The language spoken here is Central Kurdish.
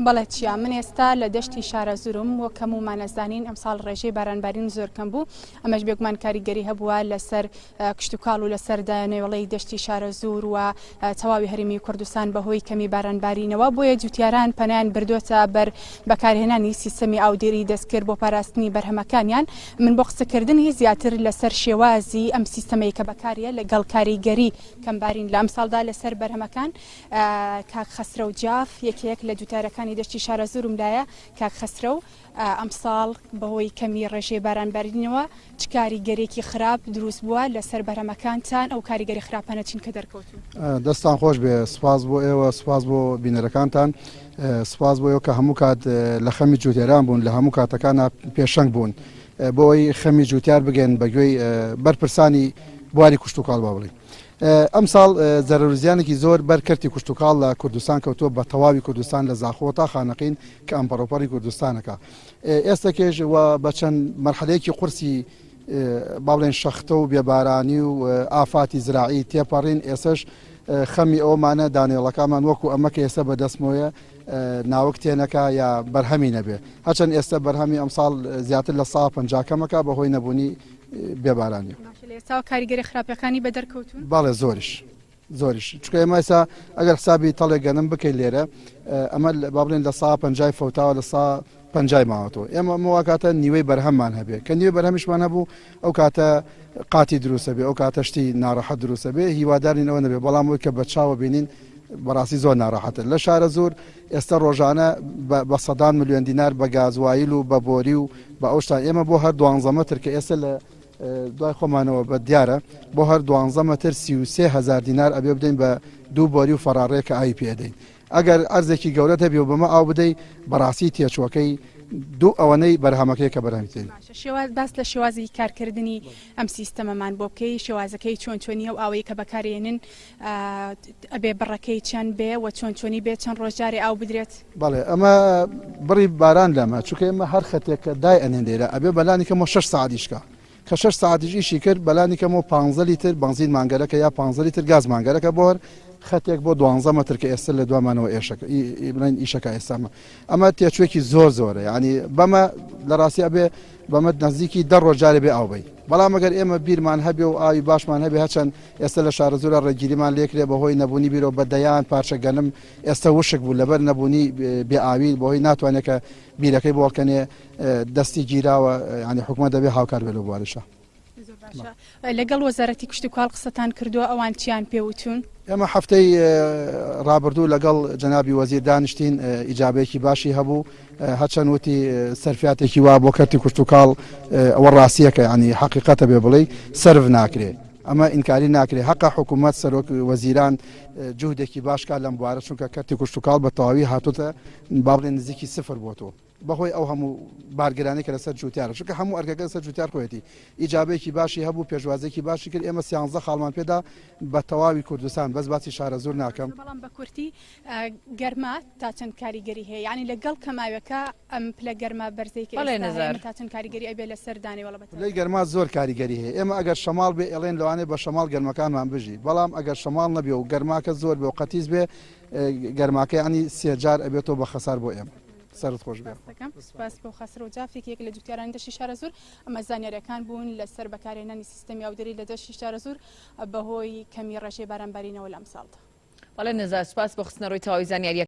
بەڵێ چیا، من ئێستا لە دەشتی شارەزوورم، وەک هەموومان ئەزانین ئەمساڵ ڕێژەی بارانبارین زۆر کەم بوو، ئەمەش بێگومان کاریگەری هەبووە لەسەر کشتوکاڵ و لەسەر دانەوێڵەی دەشتی شارەزوور و تەواوی هەرێمی کوردستان بەهۆی کەمی بارانبارینەوە، بۆیە جوتیاران پەنایان بردۆتە بەر بەکارهێنانی سیستەمی ئاودێری دەستکرد بۆ پاراستنی بەرهەمەکانیان. من بۆ قسەکردنی زیاتر لەسەر شێوازی ئەم سیستەمەی کە بەکاریە لەگەڵ کاریگەری کەمبارین لە ئەمساڵدا لەسەر بەرهەمەکان، کاک خەسرەو جاف یەکێک لە جوتیارەکانی دەشتی شارەزوورم لایە. کاک خەسرەو ئەمساڵ بەهۆی کەمی ڕێژەی بارانبارینەوە چ کاریگەریەکی خراپ دروست بووە لەسەر بەرهەمەکانتان، ئەو کاریگەری خراپانە چین کە دەرکەوتوون؟ دەستتان خۆش بێ، سوپاس بۆ ئێوە، سوپاس بۆ بینەرەکانتان، سوپاس بۆ ئێوە کە هەموو کات لە خەمی جوتیاران بوون، لە هەموو کاتەکانا پێشەنگ بوون بۆ ئەوەی خەمی جوتیار بگەن بە گوێی بەرپرسانی بواری کشتوکاڵ با بڵێین. ئەمساڵ زەرەر و زیانێکی زۆر بەر کەرتی کشتوکاڵ لە کوردستان کەوتووە بە تەواوی کوردستان لە زاخۆ تا خانەقین کە ئەمپەڕۆپەڕی کوردستانەکە ئێستەکێش و بە چەند مەرحەلەیەکی قورسی با بڵێن شەختە و بێبارانی و ئافاتی زراعی تێپەڕین ئێسش خەمی ئەومانە دانێڵەکانمان وەکو ئەمە کە ئێستا بەدەستمەوەیە ناوک تێنەکە یا بەرهەمی نەبێ هەچەند ئێستا بەرهەمی ئەمساڵ زیاتر لە سا 50 کەمەکە بەهۆی نەبوونی بێبارانی. باشە لە ئێستاوە کاریگەری خراپەکانی بەدەر کەوتوون؟ بەڵێ زۆریش زۆریش چونکە ئێمە ئێستا ئەگەر حسابی تەڵێ گەنم بکەین لێرە ئەمە با بڵێن لە سا پەنجای فەوتاوە لە سا پەنجای ماوەتەوە ئێمە ئەمە واکاتە نیوەی بەرهەممان هەبێ کە نیوەی بەرهەمیشمان هەبوو ئەو کاتە قاتی دروستە بێ ئەو کاتە شتی ناڕەحەت دروستە بێ هیوادارین ئەوە نەبێ بەڵام ئەوەی کە بە چاوە بینین بەڕاستی زۆر ناڕەحەتە لە شارە زۆر ئێستا ڕۆژانە بە سەدان ملیۆن دینار بە گازوایل و بە بۆری و بە ئەو شتان ئێمە بۆ هەر دوانزە مەتر کە ئێستا لە دوای خۆمانەوە بە دیارە بۆ هەر دوانزە مەتر 33 هزار دینار ئەبێ بدەین بە دوو بۆری و فەڕاڕێ کە ئاوی پێ ئەدەین ئەگەر ئەرزێکی گەورەت هەبێ و بەمە ئاو بدەی بەڕاستی تێچووەکەی دوو ئەوەنەی بەرهەمەکەی کە بەرهەمی تێنی. باشە شێواز باس لە شێوازی کارکردنی ئەم سیستەمەمان بۆ بکەی شێوازەکەی چۆن چۆنیە و ئاوەی کە بەکارێنن ئەبێ بڕەکەی چەند بێ و چۆن چۆنی بێ چەند ڕۆژ جارێ ئاو بدرێت؟ بەڵێ ئەمە بڕی باران لەمە چونکە ئێمە هەر خەتێک کە دای ئەنێن لێرە ئەبێ بەلانی کەمەوە شەش سەعات ئیش کا کە شەش سەعاتیش ئیشی کرد بەلانی کەمەوە پانزە لیتر بەنزین مانگەرەکە یا پانزە لیتر گاز مانگەرەکە بۆ هەر خەتێک بۆ دوانزە مەتر کە ئێستا لە دوامانەوە ئێشەکە بڵێن ئیشەکە ئێستامە ئەمە تێچووێکی زۆر زۆرە یعنی بەمە لە ڕاستی ئەبێ بەمە نزیکی دە ڕۆژ جارێ بێ ئاو بی بەڵام ئەگەر ئێمە بیرمان هەبێ و ئاوی باشمان هەبێ هەچەند ئێستا لە شارەزوورە ڕێگیریمان لێکرێ بەهۆی نەبوونی بیرۆ بە دەیان پارچە گەنم ئێستا وشک بوو لەبەر نەبوونی بێ ئاوی بەهۆی ناتوانێت کە بیرەکەی بۆڵکەنێ دەستی گیراوە ینی حکومەت دەبێ هاوکار بێ لەو بوارەشە. زۆر باشە لەگەڵ وەزارەتی کشتوکاڵ قسەتان کردووە ئەوان چیان پێ وتوون؟ ئێمە هەفتەی ڕابردوو لەگەڵ جەنابی وەزیر دانیشتین ئیجابەیەکی باشی هەبوو هەرچەند وتی سەرفیاتێکی وا بۆ کەرتی کشتوکاڵ ئەوە ڕاستیەکە ینی حەقیقەتە بێ بڵێ سەرف ناکرێ ئەمە ئینکاری ناکرێ حەقە حکوومەت سەرۆک وەزیران جوهدێکی باشکە لەم بوارە چونکە کەرتی کشتوکاڵ بە تەواوی هاتوتە با بڵێن نزیکی سفر بۆتەوە بەهۆی ئەو هەموو بارگرانەی کە لەسەر جوتیارە چونکە هەموو ئەرکەکە لەسەر جوتیار خۆیەتی ئیجابەیەکی باشی هەبوو پێشوازێکی باشی کرد ئێمە سیانزە خاڵمان پێدا بە تەواوی کوردستان بەس باسی شارەزوور ناکەم. بەڵام بە کورتی گەرما تا چەند کاریگەری هەیە یانی لەگەڵ کەماوێکە ئەم پلە گەرما بەرزەی کە بەڵێ ئێستا هەیە نزار. ئەمە تا چەند کاریگەری ئەبێ لەسەر دانەوێڵە بە پلەی تایبەت؟ گەرما زۆر کاریگەری هەیە ئێمە ئەگەر شەماڵ بێ ئەڵێن لەوانەیە بە شەماڵ گەرمەکانمان بژی بەڵام ئەگەر شەماڵ نەبێ و گەرماکە زۆر بێ و قەتیس بێ گەرماکە یانی سێجار ئەبێتەوە بە خەسار بۆ ئێمە. سەرت خۆش بێ. سپاست دەکەم. سپاس بۆ خەسرەو جاف یەکێک لە جوتیارانی دەشتی شارەزوور. ئەمە زانیاریەکان بوون لەسەر بەکارهێنانی سیستەمی ئاودێری لە دەشتی شارەزوور بەهۆی کەمی ڕێژەی بارانبارینەوە لە ئەمساڵدا. بەڵێ نزار سوپاس بۆ خستنەڕووی تەواوی زانیاریەکان.